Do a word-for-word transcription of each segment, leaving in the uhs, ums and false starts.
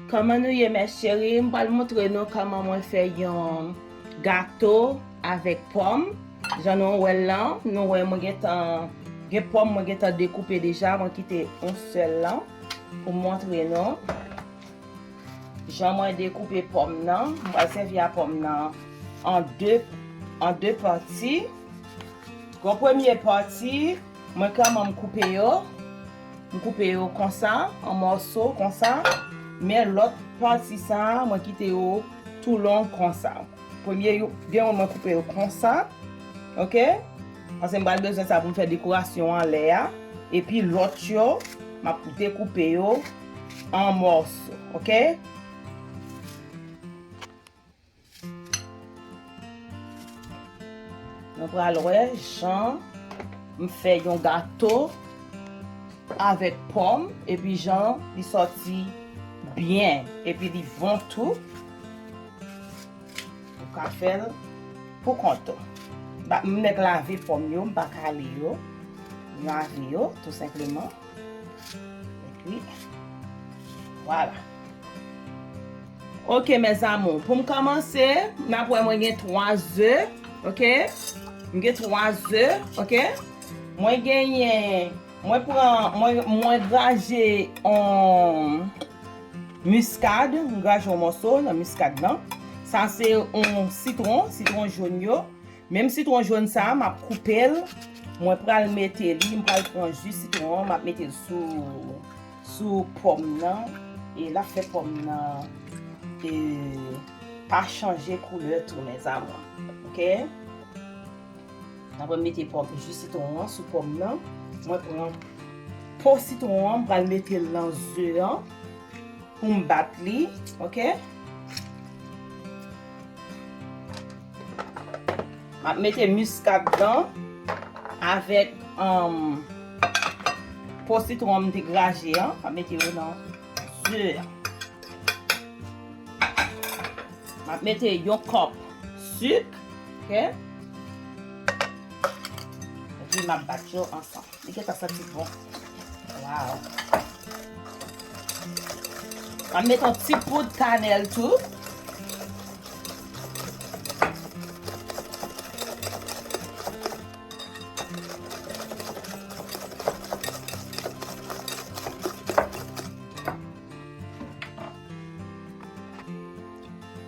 Kòman nou ye, mes chéries? M pral montre nou kòman mwen fè yon gato avèk pòm. Jan nou wè l lan, nou wè mwen gentan gen pòm, mwen gentan dekoupe deja, mwen kite yon sèl lan pou montre nou. Jan mwen dekoupe pòm nan, mwen pral sèvi a pòm nan an de, an de pati. Gon premye pati, mwen kòman m koupe yo. M koupe yo konsa, an mòso konsa. Men lòt pati sa, mwen kite yo tou long konsa. Premye yo, gen youn mwen koupe yo konsa. Oke? Paske m pral bezwen sa pou m fè dekorasyon anlè a. Epi lòt yo, m ap dekoupe yo an mòso. Oke? Nou pral wè jan m fè yon gato avèk pòm, epi jan li sòti byen, epi li bon tou. Ou ka fè l pou kont ou. Ba, m mèt lave pòm yo, m pa kale yo. M lave yo, tou senpleman. Epi, vwala. Oke, mes amours, pou m kòmanse, n ap wè mwen gen twa ze, oke? M gen twa ze, oke? Mwen genyen, mwen pran, mwen, mwen graje yon miskad, m graje yon mòso nan miskad lan. Sa se yon sitwon, sitwon jòn yo. Menm sitwon jòn sa, m ap koupe l. Mwen pral mete li, m pral pran ji sitwon an, m ap mete l sou, sou pòm nan. E l ap fè pòm nan, e, pa chanje koulè tou, mes amours. Oke? Apre m mete pòm, ji sitwon an sou pòm nan. Mwen pran po sitwon an, m pral mete l nan ze an pou m bat li, oke? M ap mete miskad lan avèk, um, po sitwon m te graje an. M ap mete yo nan ze an. M ap mete yon kòp sik, oke? Epi m ap bat yo ansanm. Li gentan santi bon. Wow. M ap met yon ti poud kanèl tou.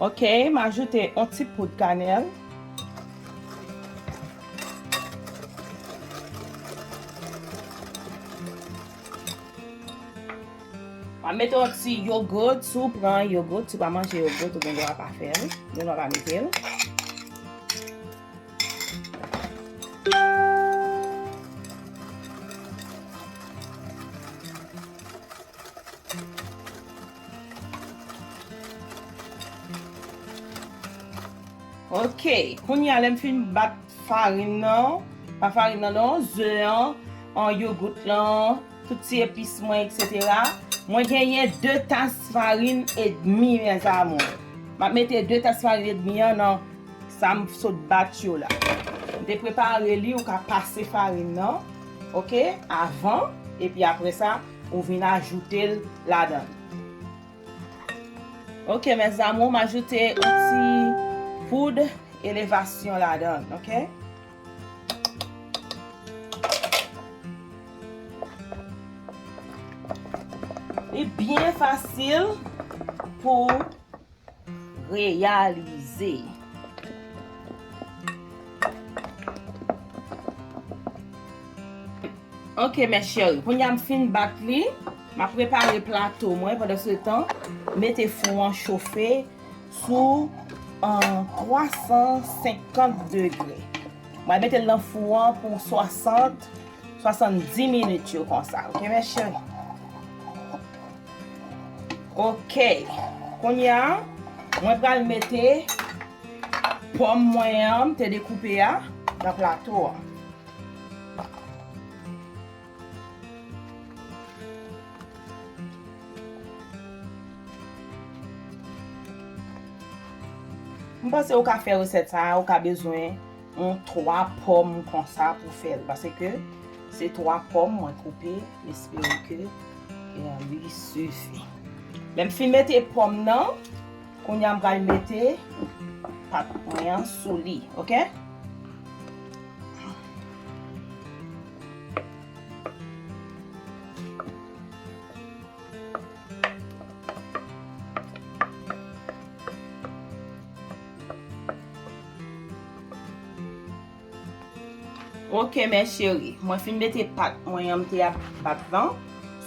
Oke, m ajoute yon ti poud kanèl. M ap mete yon ti yogourt. Si w pran yogourt, si w pa manje yogourt, ou gen dwa pa fè l. Gen dwa pa mete l. Oke, kounye a lè m fin bat farin nan, pa farin nan non, ze an, an yogourt lan, tout ti epis mwen, etsetera. Mwen genyen de tas farin edmi, mes amours. M ap mete de tas farin edmi an nan sa m sot bat yo la. M te prepare li, ou ka pase farin nan, oke, avan, epi apre sa, ou vin ajoute l ladan l. Oke, mes amours, m ajoute yon ti poud elevasyon ladan l, oke? Li byen fasil pou reyalize. Oke, mes chéries, kounye a m fin bat li, m ap prepare plato mwen. Pandan se tan, mete fou an chofe sou, euh, twa san senkant degre. Mwen mete l nan fou an pou swasant, swasanndis minit yo konsa. Oke, mes chéries? Oke. Kounye a, mwen pral mete pòm mwen an, m te dekoupe a, nan plato a. M panse ou ka fè resèt sa a, ou ka bezwen yon twa pòm konsa pou fè l, paske se twa pòm mwen koupe, m espere ke, e, li sifi. Lè m fin mete pòm nan, kounye a m pral mete pat mwen an sou li, oke? Oke, mes chéries, mwen fin mete pat mwen an, m te ap bat lan.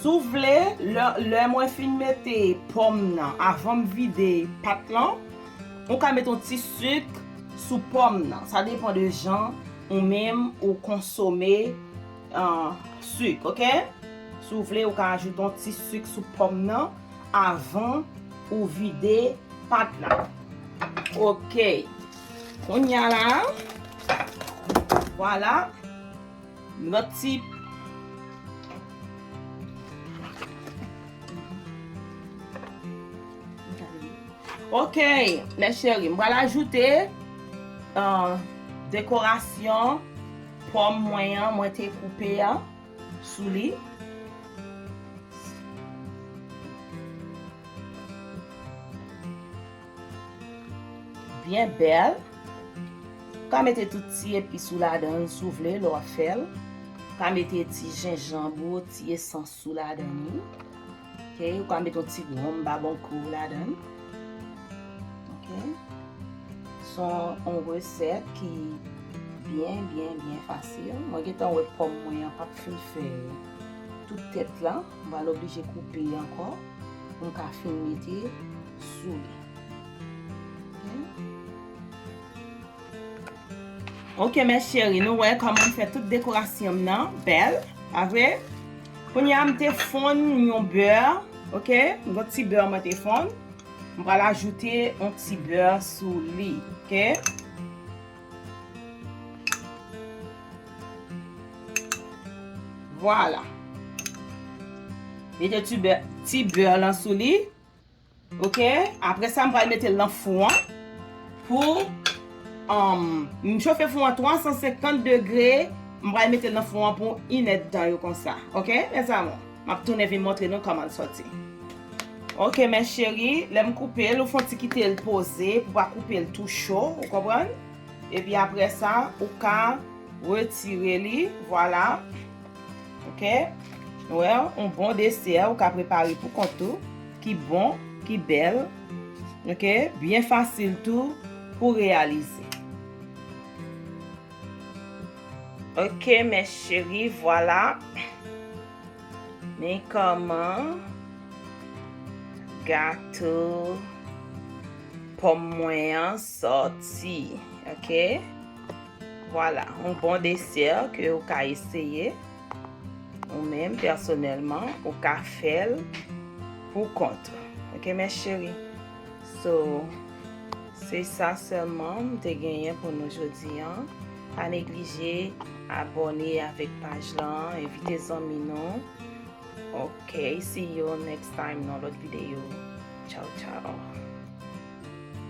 Si w vle, lè, lè mwen fin mete pòm nan, avan m vide pat lan, ou ka mete yon ti sik sou pòm nan. Sa depann de jan ou menm ou konsome, euh, sik, oke? Si w vle, ou ka ajoute yon ti sik sou pòm nan avan ou vide pat la. Oke. Kounye a la, vwala. Lòt ti. Oke, mes chéries, m pral ajoute, euh, dekorasyon pòm mwen an, mwen te koupe a, sou li. Byen bèl. Ou ka mete tout ti epis ou ladan l si w vle, lè w ap fè l. Ou ka mete ti jenjanm ou, ti esans ou ladan li. Oke, ou ka mete yon ti wonm babonkou ladan l. Oke. Se yon resèt ki byen, byen, byen fasil. Mwen gentan wè pòm mwen an p ap fin fè tout tèt la. M pral oblije koupe ankò pou m ka fin mete sou li. Oke. Oke, mes chéries, nou wè kòman m fè tout dekorasyon m nan bèl, pa vre? Kounye a, m te fonn yon bè, oke? M gon ti bè mwen te fonn. M pral ajoute yon ti bè sou li, oke? Vwala. Mete ti bè, ti bè lan sou li. Oke? Apre sa, m pral mete l nan fou an pou, um, m chofe fou an twa san senkant degre. M pral mete l nan fou an pou inèdtan yo konsa. Oke, mes amours? M ap tounen vin montre nou kòman l sòti. Oke, mes chéries, lè m koupe l, ou fè yon ti kite l poze pou pa koupe l tou cho, ou konprann? Epi apre sa, ou ka retire li, vwala. Oke? Wè, yon bon desè ou ka prepare pou kont ou, ki bon, ki bèl. Oke? Byen fasil tou pou reyalize. Oke, mes chéries, vwala. Men kòman gato pòm mwen an sòti, oke? Vwala, yon bon desè ke ou ka eseye. Ou menm, pèsonèlman, ou ka fè l pou kont ou. Oke, mes chéries? So, se sa sèlman m te genyen pou nou jodi an. Pa neglije abòne avèk paj lan, envite zanmi nou. Ok, see you next time nan lòt videyo. Tchaw, tchaw.